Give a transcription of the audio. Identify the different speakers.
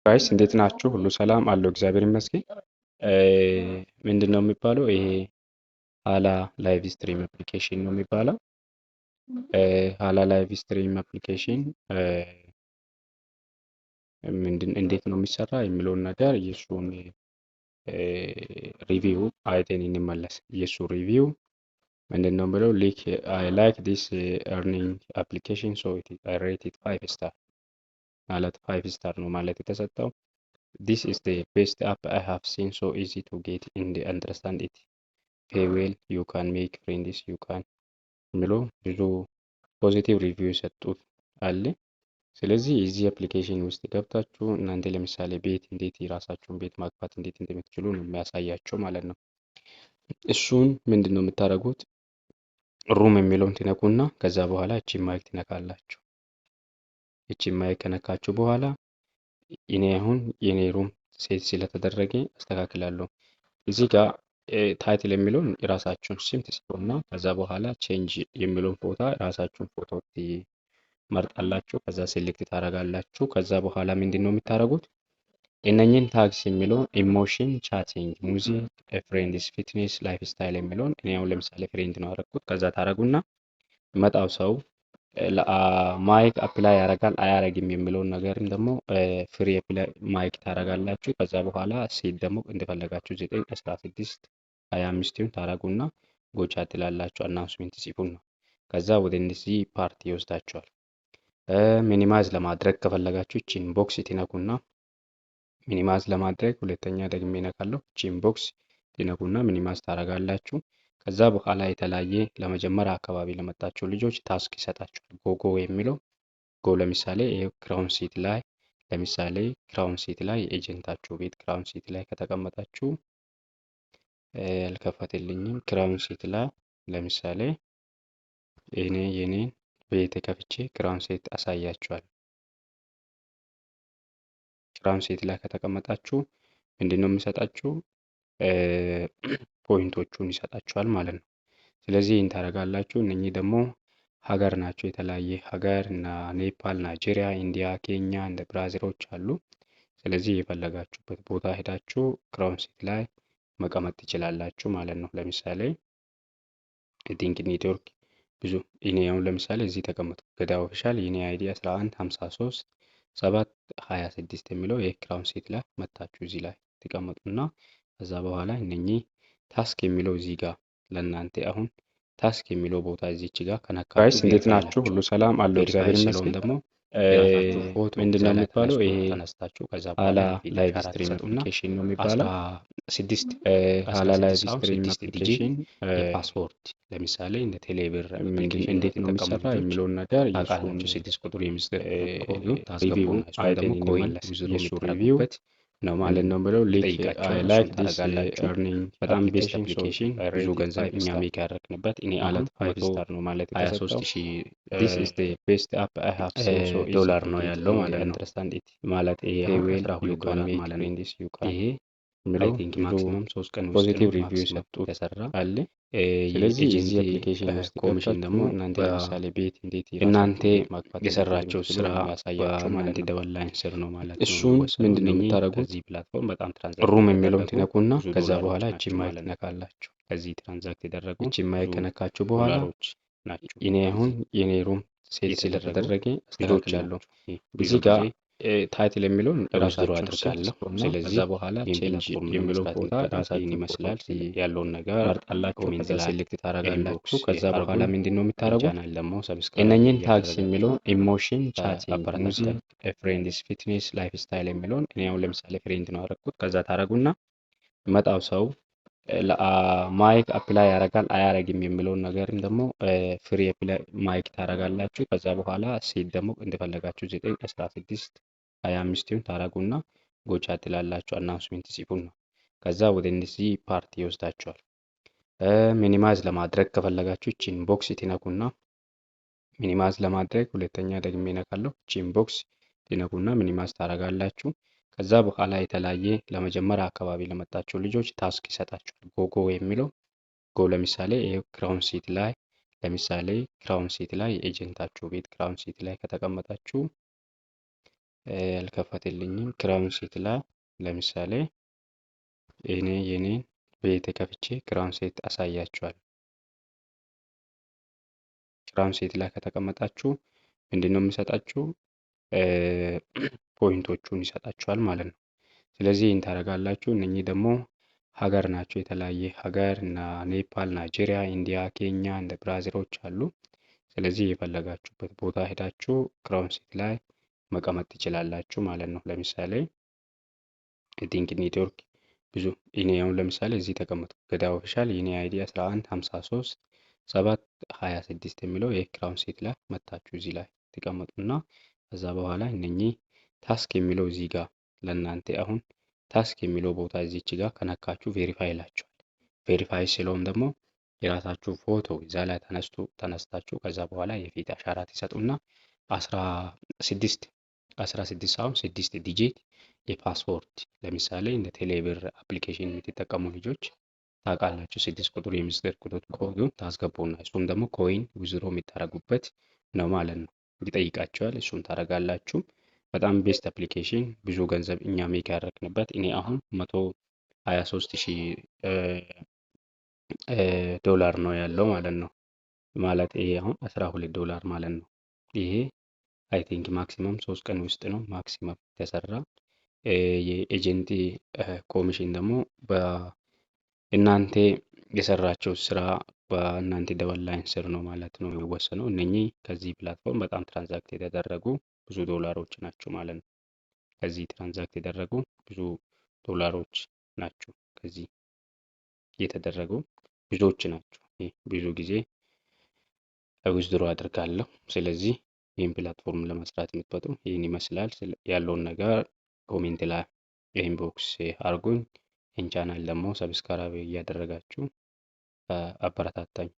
Speaker 1: Guys፣ እንዴት ናችሁ? ሁሉ ሰላም አለው፣ እግዚአብሔር ይመስገን። ምንድን ነው የሚባለው? ይሄ ሀላ live stream application ነው የሚባለው። ሀላ live stream application ምንድን እንዴት ነው የሚሰራ የሚለውን ነገር የእሱን review አይተን እንመለስ። የእሱ review ምንድን ነው ብለው "I like this earning application, so I rate it 5 star" ማለት 5 star ነው ማለት የተሰጠው። "This is the best app I have seen. So easy to get and understand it. Pay well, you can make friends, you can" የሚለው ብዙ positive review የሰጡት አለ። ስለዚህ የዚህ application ውስጥ ገብታችሁ እናንተ ለምሳሌ ቤት እንዴት የራሳችሁን ቤት ማግባት እንዴት እንደምትችሉ ነው የሚያሳያቸው ማለት ነው። እሱን ምንድን ነው የምታደርጉት? Room የሚለውን ትነኩና ከዛ በኋላ እቺ mic ትነካላችሁ። እቺ mic ከነካችሁ በኋላ እኔ አሁን የኔ room set ስለተደረገ አስተካክላለሁ። እዚህ ጋር title የሚለውን የራሳችሁን ስም ትጽፉና ከዛ በኋላ change የሚለውን ቦታ የራሳችሁን ፎቶ ትመርጣላችሁ። ከዛ select ታደርጋላችሁ። ከዛ በኋላ ምንድን ነው የምታደርጉት? እነኝን tags የሚለውን emotion፣ chatting፣ music፣ friends፣ fitness፣ lifestyle የሚለውን እኔ አሁን ለምሳሌ friend ነው ያደረኩት። ከዛ ታደርጉና መጣው ሰው mic apply ያደርጋል አያረግም የሚለውን ነገርም ደግሞ free apply mic ታደርጋላችሁ። ከዛ በኋላ seat ደግሞ እንደፈለጋችሁ 9፣ 16፣ 25 ታደርጉና go chat ትላላችሁ። Announcement ጽፉን ነው። ከዛ ወደ እነዚህ ፓርቲ ይወስዳችኋል። Minimize ለማድረግ ከፈለጋችሁ ይቺን box ትነኩና minimize ለማድረግ ሁለተኛ ደግሜ እነካለሁ። ይቺን box ትነኩና minimize ታደርጋላችሁ። ከዛ በኋላ የተለያየ ለመጀመሪያ አካባቢ ለመጣችሁ ልጆች task ይሰጣችኋል። Go go የሚለው go ለምሳሌ ይሄ crown seat ላይ፣ ለምሳሌ crown seat ላይ የ agent ኣችሁ ቤት crown seat ላይ ከተቀመጣችሁ፣ አልከፈትልኝም። Crown seat ላይ ለምሳሌ እኔ የኔን ቤት ከፍቼ crown seat አሳያችኋል። Crown seat ላይ ከተቀመጣችሁ ምንድን ነው የሚሰጣችሁ? Point ኦቹን ይሰጣችኋል ማለት ነው። ስለዚህ ይህን ታደርጋላችሁ። እነኚህ ደግሞ ሀገር ናቸው። የተለያየ ሀገር እና ኔፓል፣ ናይጄሪያ፣ ኢንዲያ፣ ኬንያ እንደ ብራዚሎች አሉ። ስለዚህ የፈለጋችሁበት ቦታ ሄዳችሁ crown seat ላይ መቀመጥ ትችላላችሁ ማለት ነው። ለምሳሌ think network ብዙ እኔ አሁን ለምሳሌ እዚህ ተቀመጥኩ። ገዳ Official የኔ ID 11 53 7 26 የሚለው የ crown seat ላይ መታችሁ እዚህ ላይ ትቀመጡና ከዛ በኋላ እነኚህ task የሚለው እዚህ ጋር ለእናንተ አሁን task የሚለው ቦታ እዚች ጋር ከነካችሁ
Speaker 2: Guys፣ እንዴት ናችሁ? ሁሉ ሰላም አለው፣ እግዚአብሔር ይመስገን።
Speaker 1: ደግሞ ፎቶ
Speaker 2: ምንድን ነው የሚባለው? ይሄ
Speaker 1: ተነስታችሁ ከዛ
Speaker 2: ሀላ live stream application ነው የሚባለው።
Speaker 1: ስድስት
Speaker 2: ሀላ live stream application
Speaker 1: የፓስፖርት ለምሳሌ እንደ ቴሌብር
Speaker 2: እንዴት ነው የሚሰራ የሚለውን ነገር
Speaker 1: ታውቃላችሁ። ስድስት ቁጥር የሚስጥር
Speaker 2: review
Speaker 1: ደግሞ coin
Speaker 2: የሱ review
Speaker 1: ነው ማለት
Speaker 2: ነው ብለው
Speaker 1: like this earning በጣም best application፣ ብዙ ገንዘብ እኛ make ያደረግንበት። እኔ
Speaker 2: ማለት 5 star ነው ማለት
Speaker 1: 23,000
Speaker 2: "This is the best app I have seen, so
Speaker 1: ዶላር ነው ያለው ማለት ነው።
Speaker 2: understand it
Speaker 1: ማለት ይሄ 12 ዶላር ማለት ነው። ይሄ
Speaker 2: የሚለው
Speaker 1: maximum 3 ቀን ውስጥ
Speaker 2: positive review የሰጡት
Speaker 1: ተሰራ
Speaker 2: አለ። ስለዚህ የዚህ application ውስጥ
Speaker 1: ኮሚሽን ደግሞ
Speaker 2: እናንተ ለምሳሌ ቤት እንዴት
Speaker 1: እናንተ የሰራቸው ስራ በእናንተ downline ስር ነው ማለት ነው።
Speaker 2: እሱን ምንድን ነው የምታደርጉት?
Speaker 1: ከዚህ platform በጣም transact
Speaker 2: room የሚለውን ትነኩና ከዛ በኋላ እቺ mic ትነካላችሁ።
Speaker 1: ከዚህ transact ያደረጉ
Speaker 2: እቺ mic ከነካችሁ በኋላ
Speaker 1: ናቸው።
Speaker 2: እኔ አሁን የኔ room set ስለተደረገ አስተካክላለሁ። እዚህ ጋር title የሚለውን
Speaker 1: ራሳችሁ አድርጋለሁ።
Speaker 2: ስለዚህ
Speaker 1: ከዛ በኋላ
Speaker 2: change የሚለው ቦታ
Speaker 1: ራሳችሁን ይመስላል ያለውን ነገር
Speaker 2: መርጣላችሁ።
Speaker 1: Comment
Speaker 2: ከዛ
Speaker 1: ላይ
Speaker 2: select ታደርጋላችሁ።
Speaker 1: Inbox
Speaker 2: ከዛ በኋላ ምንድን ነው የምታደርጉት?
Speaker 1: ቻናል ደግሞ subscribe
Speaker 2: እነኝን tags የሚለውን emotion፣ chatting፣
Speaker 1: አበረታታል።
Speaker 2: Music፣ friends፣ fitness፣ lifestyle የሚለውን እኔ አሁን ለምሳሌ friend ነው ያደረኩት። ከዛ ታደርጉና መጣው ሰው mic apply ያደርጋል አያረግም የሚለውን ነገርም ደግሞ free apply mic ታደርጋላችሁ። ከዛ በኋላ seat ደግሞ እንደፈለጋችሁ 9፣ 16፣ 25 ታደርጉና go chat ትላላችሁ። Announcement ጽፉን ነው። ከዛ ወደ እነዚህ ፓርቲ ይወስዳችኋል። Minimize ለማድረግ ከፈለጋችሁ ይቺን box ትነኩና minimize ለማድረግ ሁለተኛ ደግሜ እነካለሁ። ይቺን box ትነኩና minimize ታደርጋላችሁ። ከዛ በኋላ የተለያየ ለመጀመሪያ አካባቢ ለመጣችሁ ልጆች task ይሰጣችኋል። Go go የሚለው go ለምሳሌ ይሄ crown seat ላይ፣ ለምሳሌ crown seat ላይ የ agent ኣችሁ ቤት crown seat ላይ ከተቀመጣችሁ
Speaker 1: አልከፈተልኝም። Crown City ላይ ለምሳሌ እኔ የኔን ቤት ከፍቼ Crown City አሳያችኋል። Crown City ላይ ከተቀመጣችሁ ምንድን ነው የሚሰጣችሁ? Point ኦቹን ይሰጣችኋል ማለት ነው። ስለዚህ ይህን ታደርጋላችሁ። እነኚህ ደግሞ ሀገር ናቸው። የተለያየ ሀገር እና ኔፓል፣ ናይጄሪያ፣ ኢንዲያ፣ ኬንያ እንደ ብራዚሎች አሉ። ስለዚህ የፈለጋችሁበት ቦታ ሄዳችሁ Crown City ላይ መቀመጥ ትችላላችሁ ማለት ነው። ለምሳሌ think network ብዙ እኔ አሁን ለምሳሌ እዚህ ተቀመጥኩ። ገዳ Official የኔ ID 11 53 7 26 የሚለው የ Crown City ላይ መታችሁ እዚህ ላይ ትቀመጡና ከዛ በኋላ እነኚህ task የሚለው እዚህ ጋር ለእናንተ አሁን task የሚለው ቦታ እዚች ጋር ከነካችሁ verify ይላችኋል። Verify ሲለውም ደግሞ የራሳችሁ ፎቶ እዛ ላይ ተነስታችሁ ከዛ በኋላ የፊት አሻራ ትሰጡና 16 16 ሳይሆን ስድስት digit የፓስፖርት፣ ለምሳሌ እንደ ቴሌብር application የምትጠቀሙ ልጆች ታውቃላችሁ። ስድስት ቁጥር የምስጢር ቁጥር ኮዱን ታስገቡና እሱም ደግሞ coin withdraw የምታደርጉበት ነው ማለት ነው። ይጠይቃችኋል። እሱን ታደርጋላችሁ። በጣም best application፣ ብዙ ገንዘብ እኛ make ያደረግንበት። እኔ አሁን 123,000 ዶላር ነው ያለው ማለት ነው። ማለት ይሄ አሁን 12 ዶላር ማለት ነው። ይሄ I think maximum 3 ቀን ውስጥ ነው maximum የተሰራ። የ agent commission ደግሞ በእናንተ የሰራቸው ስራ በእናንተ downline ስር ነው ማለት ነው የሚወሰነው። እነኚህ ከዚህ platform በጣም transact የተደረጉ ብዙ ዶላሮች ናቸው ማለት ነው። ከዚህ transact የተደረጉ ብዙ ዶላሮች ናቸው። ከዚህ የተደረጉ ብዙዎች ናቸው። ብዙ ጊዜ withdraw አድርጋለሁ። ስለዚህ ይህን platform ለመስራት የምትመጡ ይህን ይመስላል። ያለውን ነገር comment ላይ inbox አርጉኝ። ይህን ቻናል ደግሞ subscribe እያደረጋችሁ አበረታታኝ።